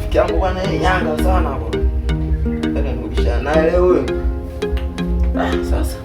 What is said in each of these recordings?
Rafiki yangu bwana, yeye Yanga sana bwana. Yaani nikubishana naye leo huyo. Ah, sasa.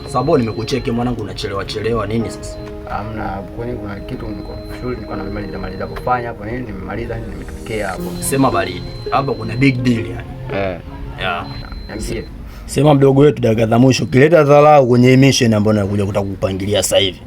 Sabo, nimekucheki mwanangu, unachelewa chelewa nini sasa? Hamna, kwani kuna kitu niko shule nilikuwa namaliza maliza kufanya hapo nini, nimemaliza nimetokea hapo. Sema baridi. Hapa kuna big deal yani. Eh. Yeah. Niambie. Sema mdogo wetu, dakika za mwisho ukileta dharau kwenye mission ambayo nakuja kutakupangilia sasa hivi.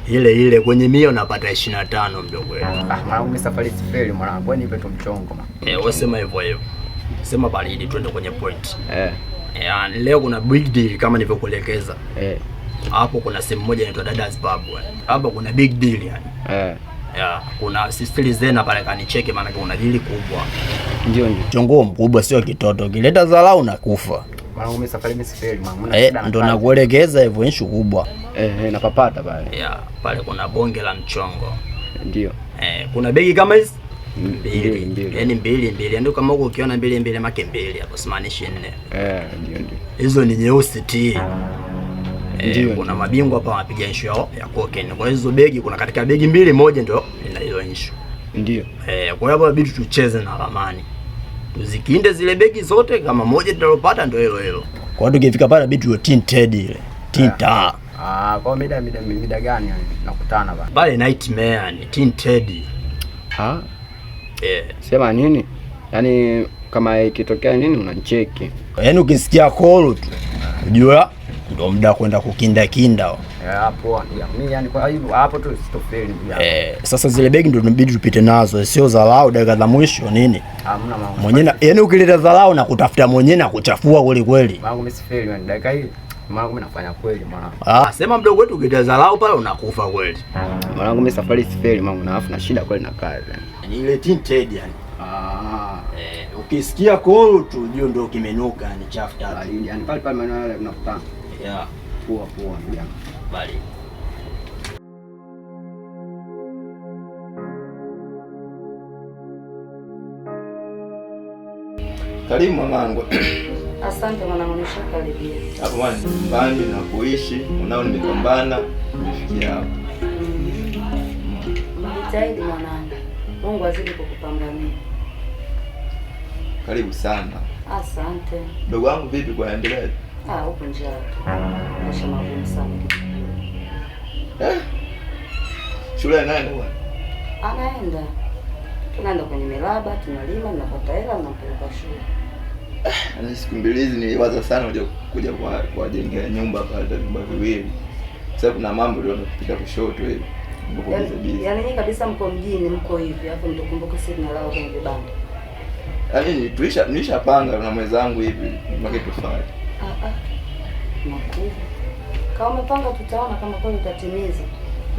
Ile ile kwenye 100 unapata 25 mdogo wetu. Ah, mwanangu mimi safari sifeli mwanangu, wewe nipe tu mchongo mwanangu. Eh, wewe sema hivyo hivyo. Sema baridi, twende kwenye point. Eh. Yaani leo kuna big deal kama nilivyokuelekeza. Eh. Hapo kuna sehemu moja inaitwa Dada's Pub. Hapa kuna big deal yani. Eh. Ya, kuna Sister Zena pale kanicheke, maana kuna deal kubwa. Ndio ndio. Chongo mkubwa sio kitoto. Ukileta dharau nakufa. Mwanangu mimi safari mimi sifeli mwanangu. Eh, ndo nakuelekeza hivyo, issue kubwa. Eh, napapata pale. Ya, pale kuna bonge la mchongo. Ndio. Eh, kuna begi kama hizi Mbili mbili. Yaani mbili mbili. Yaani kama huko ukiona mbili mbili make mbili hapo simaanishi nne. Eh, ndio ndio. Hizo ni nyeusi ti. Ndio. Kuna mabingwa hapa wanapiga issue yao ya cocaine. Kwa hizo begi kuna katika begi mbili, moja ndio ina hiyo issue. Ndio. Eh, kwa hiyo hapo inabidi tucheze na ramani. Tuzikinde zile begi zote, kama moja tutalopata ndio hilo hilo. Kwa hiyo tukifika pale inabidi tuwe tinted ile. Tinta. Ah, kwa mida mida mida gani yani tunakutana bana? Pale nightmare ni tinted. Ah, Eh. sema nini? Yaani kama ikitokea nini unanicheki. Yaani ukisikia call tu ujua ndio muda kwenda kukinda kinda. Eh, hapo mimi yani kwa hivyo hapo tu sitofeli ndugu yangu. Eh, sasa zile begi ndio inabidi tupite nazo, sio dharau dakika za mwisho nini. Hamna mambo. Mwenyewe yaani ukileta dharau na kutafuta mwenyewe na kuchafua kweli kweli. Mwanangu mimi sifeli yani dakika hii. Mwanangu mimi nafanya kweli mwanangu. Ah, sema mdogo wetu ukileta dharau pale unakufa kweli. Mwanangu mimi safari sifeli mwanangu, na afu na shida kweli na kazi. Ni ile tinted yani. Ah, Eh, ukisikia call tu ujue ndio kimenuka ni chafu tatu. yani pale pale maeneo yale tunakutana. Yeah, Poa poa ndugu yangu. bali. Karibu mamangu. Asante mwanangu, nishakaribia. Hapo bwana nyumbani na kuishi, unao nimepambana, nimefikia hapa. Mjitahidi mwanangu, Mungu azidi kukupambania. Karibu sana. Asante. Mdogo wangu vipi kwa endelea? Ah, huko njaa tu, maisha magumu sana. Eh. Shule nani bwana? Anaenda, tunaenda kwenye miraba, tunalima, tunapata hela, tunampeleka shule. Yaani siku mbili hizi niliwaza sana kuja kuja kwa kuwajengea nyumba pale vyumba viwili. Sasa kuna mambo ndio yanapita kushoto hivi. Mambo Yaani busy. yaani nyinyi kabisa mko mjini, mko hivi, alafu mtukumbuke sisi tunalala kwenye vibanda. Yaani tulisha nilishapanga na mwenzangu hivi mpaka tufanye. Ah ah. Makubwa. Kama umepanga tutaona kama kweli utatimiza.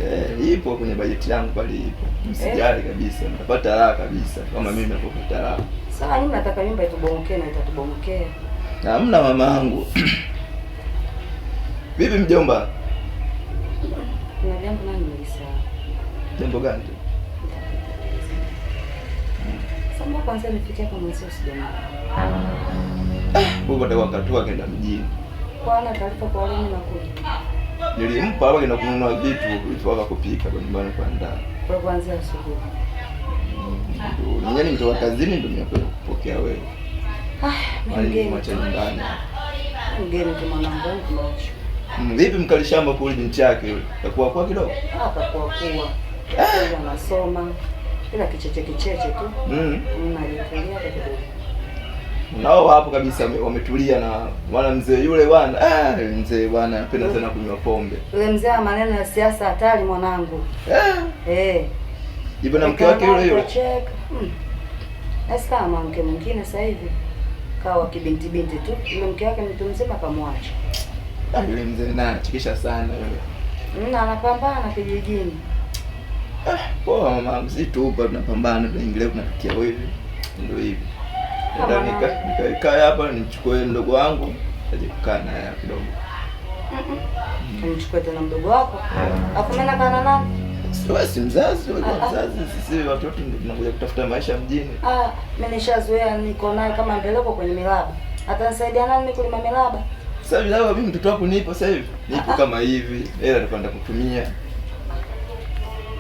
Eh, ipo kwenye bajeti yangu pale ipo. Msijali kabisa, mtapata raha kabisa kama mimi ninapopata raha. Sawa, nyinyi mnataka nyumba itubomokee na itatubomokea. Hamna mamangu. Vipi mjomba? Kuna jambo nani nilisahau. Jambo gani? Sasa kwanza nifikia kwa mwenzio sijaona. Huko atakuwa katua kaenda mjini. Kwa ana taarifa kwa wale mimi nakuja. Nilimpa hapa kaenda kununua vitu vitu vya kupika kwa nyumbani kuandaa. Kwa kuanzia asubuhi. Ndio, mwenyewe nimetoka kazini ndio nimekuja kupokea wewe. Ah, mimi mgeni. Mwacha nyumbani. Mgeni tu mwanangu wangu macho. Vipi mkalishamba kule binti yake yule? Kakuwa kwa kidogo? Ah, kakuwa kuwa. Sasa anasoma. Ila kicheche kicheche tu. Najitulia kidogo. Nao hapo kabisa wametulia na wana mzee yule bwana. Ah, mzee bwana anapenda sana kunywa pombe. Yule mzee ana maneno ya siasa hatari mwanangu. Eh. Hivyo na mke wake yule yule. Cheka. Sasa kama mke mwingine sasa hivi kawa kibinti binti tu. Yule mke wake mtu mzima kamwacha. Ah, yule mzee naye anachekesha sana yule. Na anapambana kijijini. Ah, poa mama, msitu hapa tunapambana, tunaingilia tunafikia wewe. Ndio hivi. Nikakaa hapa nichukue mdogo wangu aje kukaa naye kidogo. Umchukue tena mdogo wako? Alafu mimi nakaa na nani? Wewe si mzazi, wewe mzazi, sisi watoto ndio tunakuja kutafuta maisha mjini. Ah, mimi nishazoea niko naye kama mbeleko kwenye milaba. Atanisaidia nani mimi kulima miraba? Sasa hivi mimi mtoto wako nipo sasa hivi. Nipo kama hivi. Hela nitakwenda kutumia.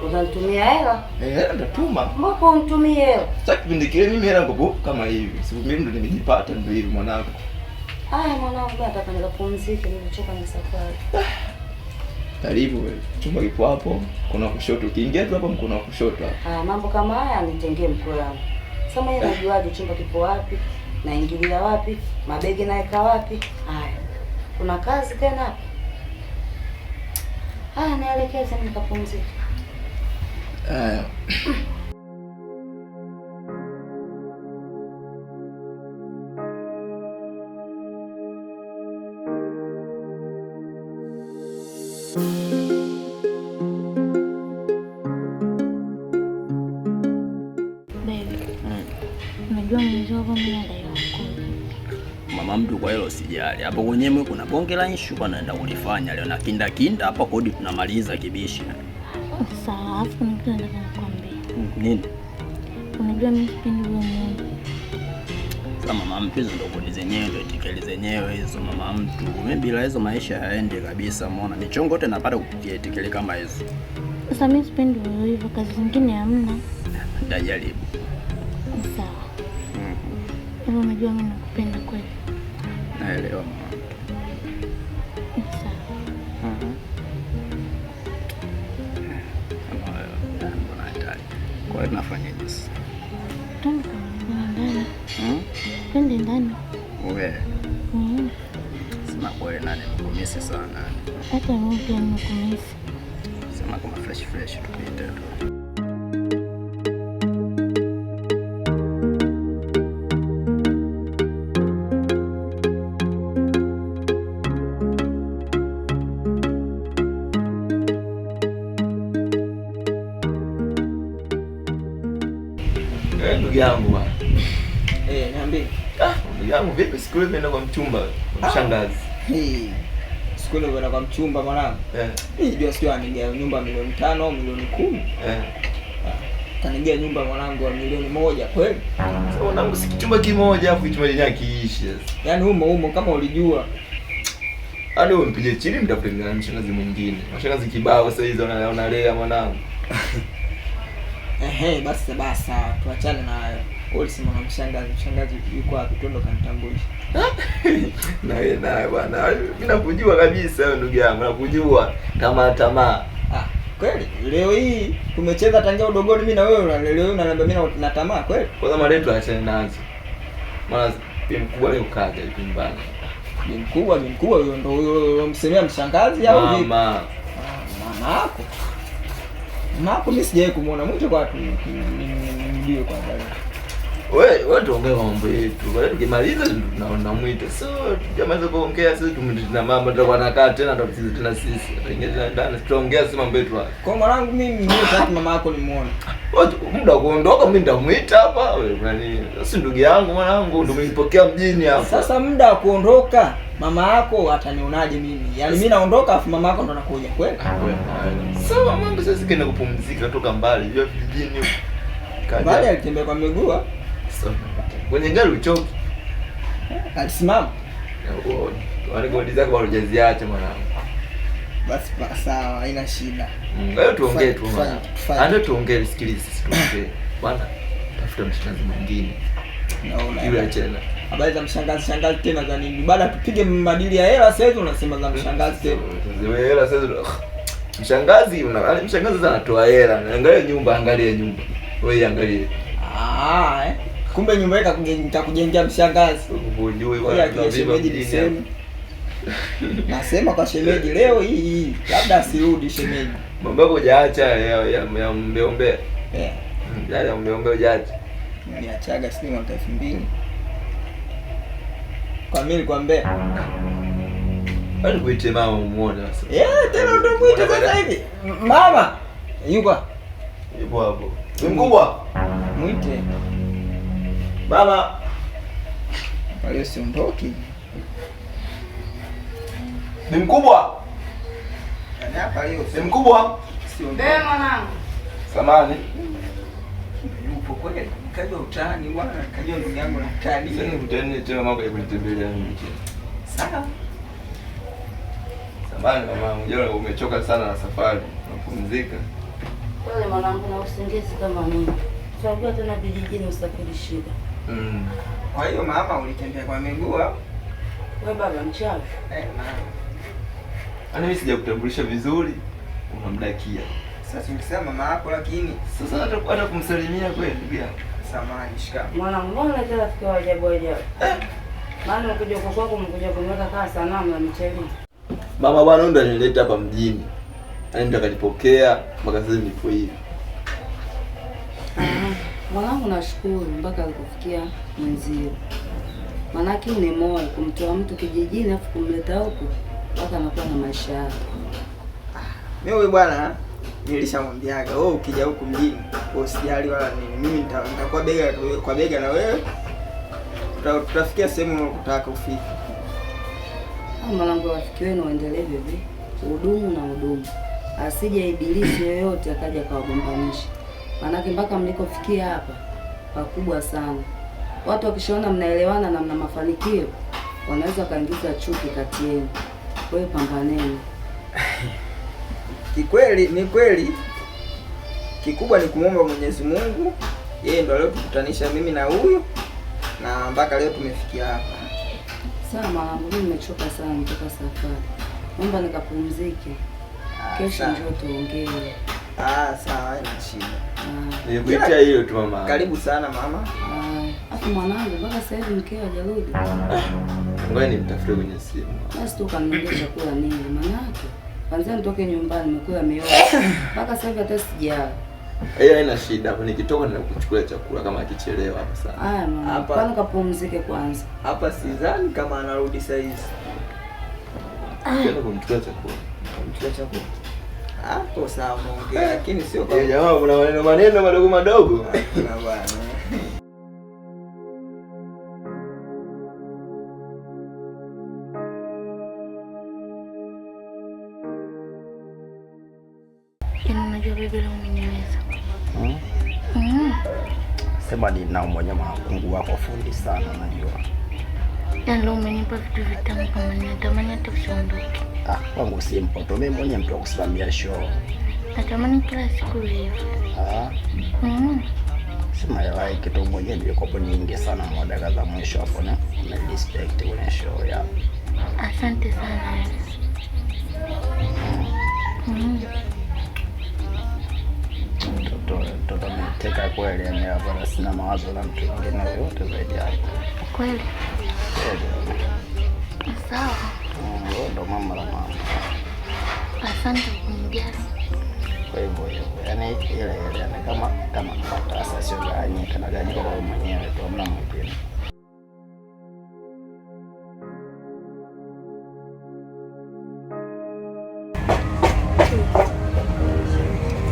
Utanitumia hela? Hela nitatuma. Mbona umtumie hela? Sasa kipindi kile mimi hela ngopo kama hivi. Siku mimi ndo nimejipata ndio hivi mwanangu. Haya mwanangu, mimi nataka nikapumzike, nimechoka na safari. Karibu wewe. Chumba kipo hapo, mkono wa kushoto. Ukiingia tu hapo mkono wa kushoto hapo. Ah, mambo kama haya nitengee mkwe wangu. Sasa mimi najuaje chumba kipo wapi? Naingilia wapi? Mabegi naeka wapi? Haya. Kuna kazi tena hapa. Haya, nielekeze nikapumzike. Haya. Unajua mwenzio hapo mimi nadaiwa kodi. Mama mtu kwa hilo sijali. Hapo kwenyewe kuna bonge la issue kwa naenda kulifanya leo na kinda kinda hapa kodi tunamaliza kibishi. Sawa, afu kuna kitu nataka nikwambie. Nini? Unajua mimi sipendi huyo mume. Sasa mama mtu hizo ndio kodi zenyewe ndio tikeli zenyewe hizo mama mtu. Mimi bila hizo maisha hayaendi kabisa, umeona? Michongo yote napata kupitia tikeli kama hizo. Sasa mimi sipendi huyo hivyo, kazi zingine hamna. Nitajaribu. Sawa. Unajua mimi nakupenda kweli. Naelewa mama. Sawa. Mbona hatari. Kwa hiyo tunafanyaje sasa? Twende ndani. Twende ndani. Wewe. Sema kweli nani nimekumisi sana. Hata mimi pia nimekumisi. Sema kama fresh fresh tupite tu. Ndugu yangu bwana. Niambie. Ndugu yangu vipi siku ile nimeenda kwa mchumba, kwa mshangazi. Siku ile umeenda kwa mchumba mwanangu. Mimi jua sio anigea nyumba milioni 5 au milioni 10. Kanigea nyumba mwanangu wa milioni 1 kweli? Sasa mwanangu si kichumba kimoja afu kichumba chenyewe kiishi. Yaani humo humo kama ulijua. Hadi umpige chini mtafute mshangazi mwingine. Mshangazi kibao sasa hizo unalea mwanangu. Basi basi tuachane na hayo. Wewe ulisema na mshangazi, mshangazi yuko wapi? Twende kanitambulishe. Na wewe naye bwana. Mimi nakujua kabisa wewe ndugu yangu, nakujua tamaa tamaa. Kweli? Leo hii tumecheza tangia udogoni mimi na wewe, leo hii unaniambia mimi na tamaa kweli? Kwanza mara yetu achane nazo. Maana bi mkubwa leo kaja yuko nyumbani. Bi mkubwa huyo ndio huyo msemea mshangazi au vipi? Mama. Mama yako. Mama mimi sijawahi kumuona mtu kwa watu nimjue kwanza. Wewe tuongee mambo yetu. Kwa hiyo tukimaliza tunamuita. So tukimaliza kuongea sisi tumwite na mama tutakuwa nakaa tena ndo sisi tena sisi. Tutaingia tena ndani tutaongea sisi mambo yetu hapa. Kwa mwanangu mimi nataka mama yako nimuone. Wewe muda wa kuondoka mimi nitamuita hapa. Wewe nani? Sisi ndugu yangu mwanangu ndio umenipokea mjini hapa. Sasa muda wa kuondoka mama yako atanionaje mimi? Yaani mimi naondoka afu mama yako ndo anakuja kweli? Sawa mambo sasa kaenda kupumzika kutoka mbali. Jua vijijini huko. Mbali alitembea kwa miguu. Kwenye gari uchoki. Alisimama. Wale goli zako bado hujaziacha mwanangu. Basi sawa, haina shida. Leo tuongee tu mwanangu. Ndio tuongee, sikiliza sisi tuongee. Bwana, tafuta mshangazi mwingine. Naona. Yule achana. Habari za mshangazi shangazi tena za nini? Baada tupige madili ya hela sasa hivi unasema za mshangazi tena. Wewe hela sasa mshangazi una mshangazi sana anatoa hela. Angalia nyumba, angalia nyumba. Wewe angalie. Kumbe nyumba yako nitakujengea mshangazi. Unajui bwana shemeji niseme. Nasema kwa shemeji leo hii labda asirudi shemeji. Mambo yako hujaacha ya mbeombe. Ya mbeombe hujaacha. Niliachaga sijui mwaka 2000. Kwa mimi kwa Mbeya. Bali kuite mama umuone sasa. Tena ndio muite sasa hivi. Mama yuko yupo hapo. Mkubwa. Muite. Mama. Leo siondoki. Ni mkubwa. Yaani hapa leo ni mkubwa. Siondoki. Mwanangu. Samahani. Yupo kweli. Nikajua utani bwana, nikajua ndugu yangu na utani. Sasa nikutane tena mama kwa kunitembelea mimi tena. Sawa. Samahani mama, unajua umechoka sana na safari, unapumzika. Pole mwanangu, na usingizi kama mimi. Tunajua tena vijijini usafiri shida. Kwa hiyo mama ulitembea kwa miguu au? Wewe baba mchawi. Mama. Yaani mimi sijakutambulisha vizuri, unamdakia. Sasa ukisema mama yako lakini sasa hata kumsalimia kweli ndugu yangu. Samahani, shikamoo. Mwanangu, mbona unaleta rafiki wa ajabu ajabu? Maana ukija kwa kwako mkuja kuniweka kama sanamu na mcheli. Mama bwana ndo alinileta hapa mjini. Yaani ndo akanipokea mpaka sasa nipo hivi. Mwanangu nashukuru mpaka alikufikia mwenzio. Manake ni moyo kumtoa mtu kijijini afu kumleta huku mpaka anakuwa na maisha yake. Mimi huyu bwana nilishamwambiaga, wewe ukija huku mjini usijali wala nini. Mimi nitakuwa bega kwa bega na wewe. Tutafikia sehemu unakotaka ufike. Mwanangu, rafiki wenu waendelee vipi? Hudumu na hudumu. Asije ibilisi yoyote akaja akawagombanisha. Manake mpaka mlikofikia hapa pakubwa sana. Watu wakishaona mnaelewana na mna mafanikio wanaweza kaingiza chuki kati yenu. Kwa hiyo pambaneni. Kikweli ni kweli, kikubwa ni kumwomba Mwenyezi Mungu, yeye ndo aliyotukutanisha mimi na huyu na mpaka leo tumefikia hapa. Sawa mwanangu, mimi nimechoka sana kutoka safari. Naomba nikapumzike. Kesho njoo tuongee. Sawa, haina shida. Nilikuitia hiyo tu mama. Karibu sana mama. Afu mwanangu mpaka sasa hivi mkeo hajarudi. Ngoja nimtafute kwenye simu. Basi tu kaniambia chakula nini manake. Kwanza nitoke nyumbani nimekula mioyo. Mpaka sasa hivi hata sijala. Hiyo haina shida. Hapo nikitoka ninakuchukulia chakula kama akichelewa hapa sana. Haya mama. Hapa kwanza kapumzike kwanza. Hapa sidhani kama anarudi saa hizi. Kwenda kumchukua chakula. Kumchukua chakula. Hapo sawa unaongea lakini sio kama jamaa kuna maneno maneno madogo madogo. Na bwana. Unajua bibi leo umeniweza. Sema ni na mmoja mwanangu wako fundi sana unajua. Yaani leo umenipa vitu vitamu kama ninatamani hata usiondoke. Kwangu simple tu, mimi mwenyewe mtu wa kusimamia show. Natamani kila siku hivi. Sema ya like tu mwenyewe nilikuwa nyingi sana mwa za mwisho hapo na respect kwenye show ya. Asante sana. Mtoto ameteka kweli, yani hapa sina mawazo na mtu mwingine yoyote zaidi yako. Kweli? Sawa. Ndo mama la mama. Asante kunijali. Kwa hivyo yani ile yani kama kupata sio ganyika na ganyika kwa mwenyewe tu, hamna mwingine.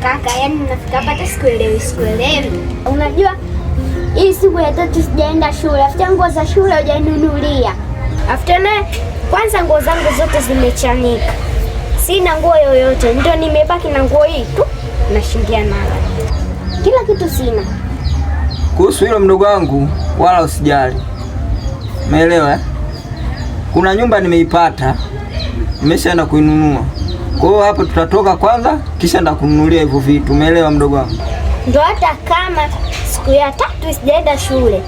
Kaka, yani nafika hapa hata sikuelewi. Unajua hii siku ya tatu sijaenda shule. Afuta nguo za shule hujaninunulia. Afuta naye kwanza nguo zangu zote zimechanika. Sina nguo yoyote. Ndio nimebaki na nguo hii tu nashindia nayo. Kila kitu sina. Kuhusu hilo mdogo wangu wala usijali. Umeelewa eh? Kuna nyumba nimeipata. Nimeshaenda kuinunua. Kwa hiyo hapo tutatoka kwanza kisha ndakununulia hivyo vitu. Umeelewa mdogo wangu? Ndio hata kama siku ya tatu sijaenda shule.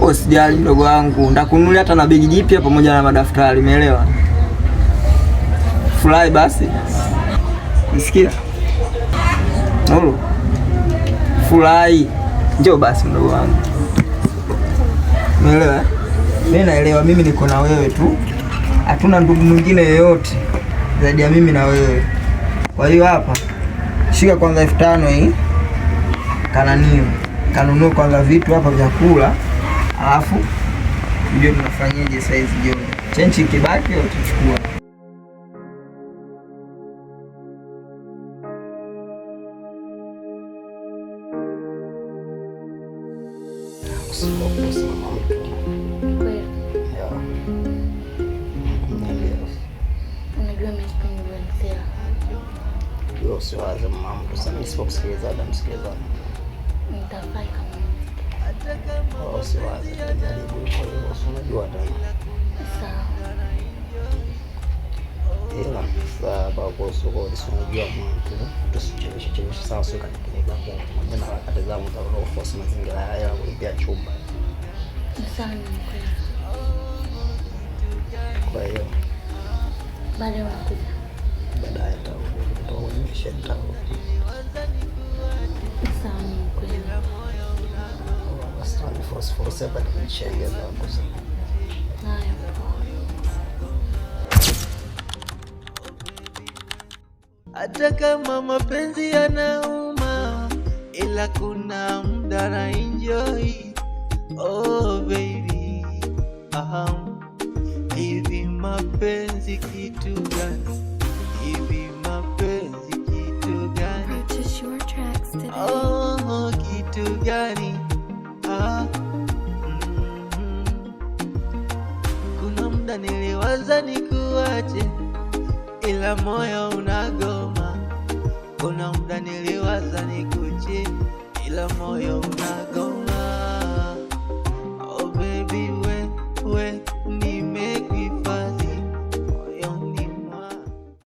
Usijali mdogo wangu, ndakununulia hata na begi jipya pamoja na madaftari, umeelewa? Furahi basi. Nisikia? Nuru. Furahi. Njoo basi mdogo wangu. Umeelewa? Mimi naelewa, mimi niko na wewe tu. Hatuna ndugu mwingine yeyote zaidi ya mimi na wewe. Kwa hiyo hapa shika kwanza 5000 hii. Kananio. Kanunue kwanza vitu hapa vya kula. Alafu tujue tunafanyaje saizi jioni. Chenchi kibaki utachukua. Kweli. Unajua mimi sipendi kunisema. Wewe usiwaze mama, mtu sasa mimi sipokusikiliza na msikiliza. Nitafai kama unisikia. Usiwaze, tutajaribu hivyo hivyo, si unajua tena. Sawa. Ila sasa hapa kuhusu kodi, si unajua mwanangu, tusicheleweshe cheleweshe sana, sio kanipeleka mwenyewe na harakati zangu za roho force, mazingira haya ya kulipia chumba. Sawa, nimekuelewa. Kwa hiyo Baadaye unakuja. Baadaye nitarudi, kutoka kwenye mission nitarudi. Sawa, nimekuelewa. Basi force force hapa nichenge zangu sasa. Haya, poa. Hata kama mapenzi yanauma, ila kuna muda na enjoy. Oh baby, hivi mapenzi kitu gani? Hivi mapenzi kitu gani? Purchase your tracks today. Oh, kitu gani? Ah. Kuna muda niliwaza nikuache, ila moyo unagoma. Kuna muda niliwaza nikuche, ila moyo unagoma.